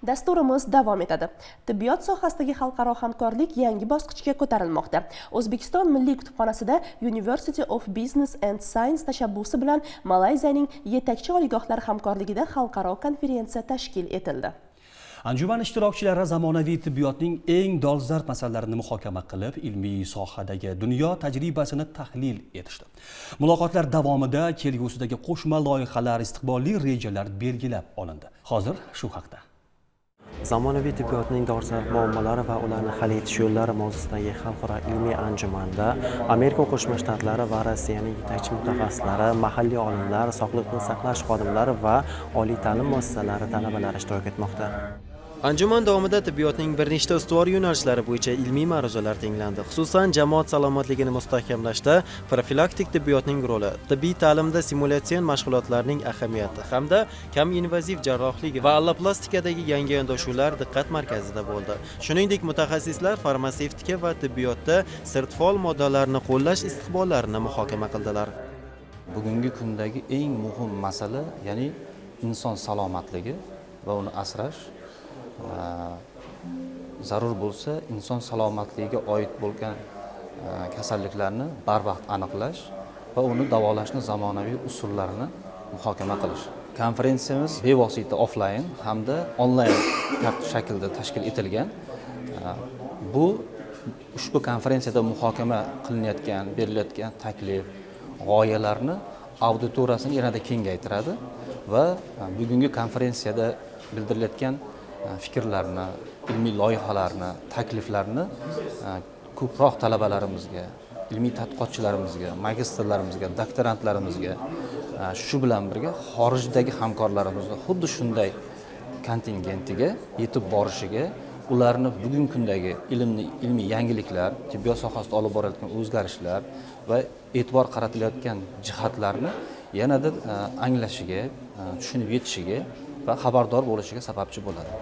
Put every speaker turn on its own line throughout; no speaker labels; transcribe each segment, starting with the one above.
Dasturimiz davom etadi. Tibbiyot sohasidagi xalqaro hamkorlik yangi bosqichga ko'tarilmoqda. O'zbekiston Milliy kutubxonasida University of Business and Science tashabbusi bilan Malayziyaning yetakchi oliygohlari hamkorligida xalqaro konferensiya tashkil etildi.
Anjuman ishtirokchilari zamonaviy tibbiyotning eng dolzarb masalalarini muhokama qilib, ilmiy sohadagi dunyo tajribasini tahlil etishdi. Muloqotlar davomida kelgusidagi qo'shma loyihalar, istiqbolli rejalar belgilab olindi. Hozir shu haqda.
Zamonaviy tibbiyotning dolzarb muammolari va ularni hal etish yo'llari mavzusidagi xalqaro ilmiy anjumanda Amerika Qo'shma Shtatlari va Rossiyaning yetakchi mutaxassislari, mahalliy olimlar, sog'liqni saqlash xodimlari va oliy ta'lim muassasalari talabalari ishtirok etmoqda. Anjuman davomida tibbiyotning bir nechta ustuvor yo'nalishlari bo'yicha ilmiy ma'ruzalar tinglandi. Xususan, jamoat salomatligini mustahkamlashda profilaktik tibbiyotning roli, tibbiy ta'limda simulyatsion mashg'ulotlarning ahamiyati hamda kam invaziv jarrohlik va alloplastikadagi yangi yondashuvlar diqqat markazida bo'ldi. Shuningdek, mutaxassislar farmatsevtika va tibbiyotda sirtfol moddalarni qo'llash istiqbollarini muhokama qildilar.
Bugungi kundagi eng muhim masala, ya'ni inson salomatligi va uni asrash, zarur bo'lsa, inson salomatligiga oid bo'lgan kasalliklarni barvaqt aniqlash va uni davolashni zamonaviy usullarini muhokama qilish. Konferensiyamiz bevosita offlayn hamda onlayn shaklda tashkil etilgan. Bu ushbu konferensiyada muhokama qilinayotgan, berilayotgan taklif, g'oyalarni auditoriyasini yanada kengaytiradi va bugungi konferensiyada bildirilayotgan fikrlarni, ilmiy loyihalarni, takliflarni ko'proq talabalarimizga, ilmiy tadqiqotchilarimizga, magistrlarimizga, doktorantlarimizga, shu bilan birga xorijdagi hamkorlarimizni xuddi shunday kontingentiga yetib borishiga, ularni bugungi kundagi ilmni, ilmiy yangiliklar, tibbiyot sohasida olib borayotgan o'zgarishlar va e'tibor qaratilayotgan jihatlarni yanada anglashiga, tushunib yetishiga va xabardor bo'lishiga sababchi bo'ladi.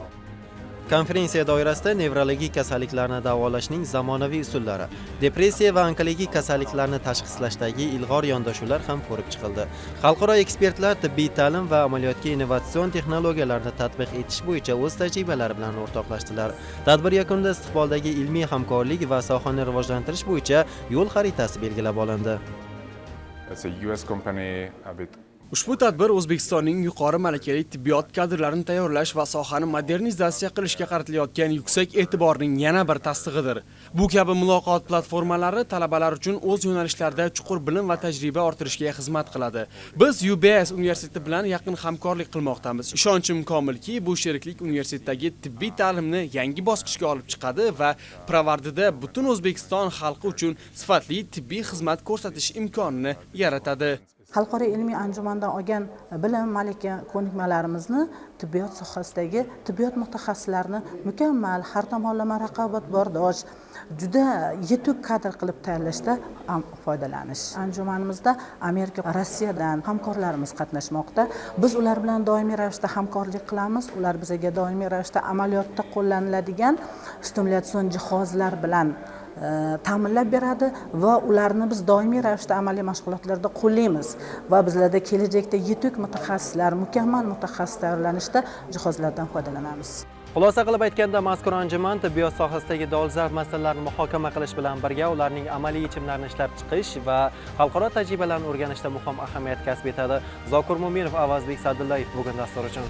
Konferensiya doirasida nevrologik kasalliklarni davolashning zamonaviy usullari, depressiya va onkologik kasalliklarni tashxislashdagi ilg'or yondashuvlar ham ko'rib chiqildi. Xalqaro ekspertlar tibbiy ta'lim va amaliyotga innovatsion texnologiyalarni tatbiq etish bo'yicha o'z tajribalari bilan o'rtoqlashdilar. Tadbir yakunida istiqboldagi ilmiy hamkorlik va sohani rivojlantirish bo'yicha yo'l xaritasi belgilab olindi.
It's a US company with
Ushbu tadbir O'zbekistonning yuqori malakali tibbiyot kadrlarini tayyorlash va sohani modernizatsiya qilishga qaratilayotgan yuksak e'tiborning yana bir tasdig'idir. Bu kabi muloqot platformalari talabalar uchun o'z yo'nalishlarida chuqur bilim va tajriba orttirishga xizmat qiladi. Biz UBS universiteti bilan yaqin hamkorlik qilmoqdamiz. Ishonchim komilki, bu sheriklik universitetdagi tibbiy ta'limni yangi bosqichga olib chiqadi va pirovardida butun O'zbekiston xalqi uchun sifatli tibbiy xizmat ko'rsatish imkonini yaratadi.
Xalqaro ilmiy anjumandan olgan bilim, malaka, ko'nikmalarimizni tibbiyot sohasidagi tibbiyot mutaxassislarini mukammal, har tomonlama raqobatbardosh, juda yetuk kadr qilib tayyorlashda foydalanish. Anjumanimizda Amerika, Rossiyadan hamkorlarimiz qatnashmoqda. Biz ular bilan doimiy ravishda hamkorlik qilamiz. Ular bizga doimiy ravishda amaliyotda qo'llaniladigan stimulyatsion jihozlar bilan ta'minlab beradi va ularni biz doimiy ravishda amaliy mashg'ulotlarda qo'llaymiz va bizlarda kelajakda yetuk mutaxassislar, mukammal mutaxassis tayyorlanishda jihozlardan foydalanamiz.
Xulosa qilib aytganda, mazkur anjuman tibbiyot sohasidagi dolzarb masalalarni muhokama qilish bilan birga ularning amaliy yechimlarini ishlab chiqish va xalqaro tajribalarni o'rganishda muhim ahamiyat kasb etadi. Zokir Mo'minov, Avazbek Sadullayev, "Bugun" dasturi uchun.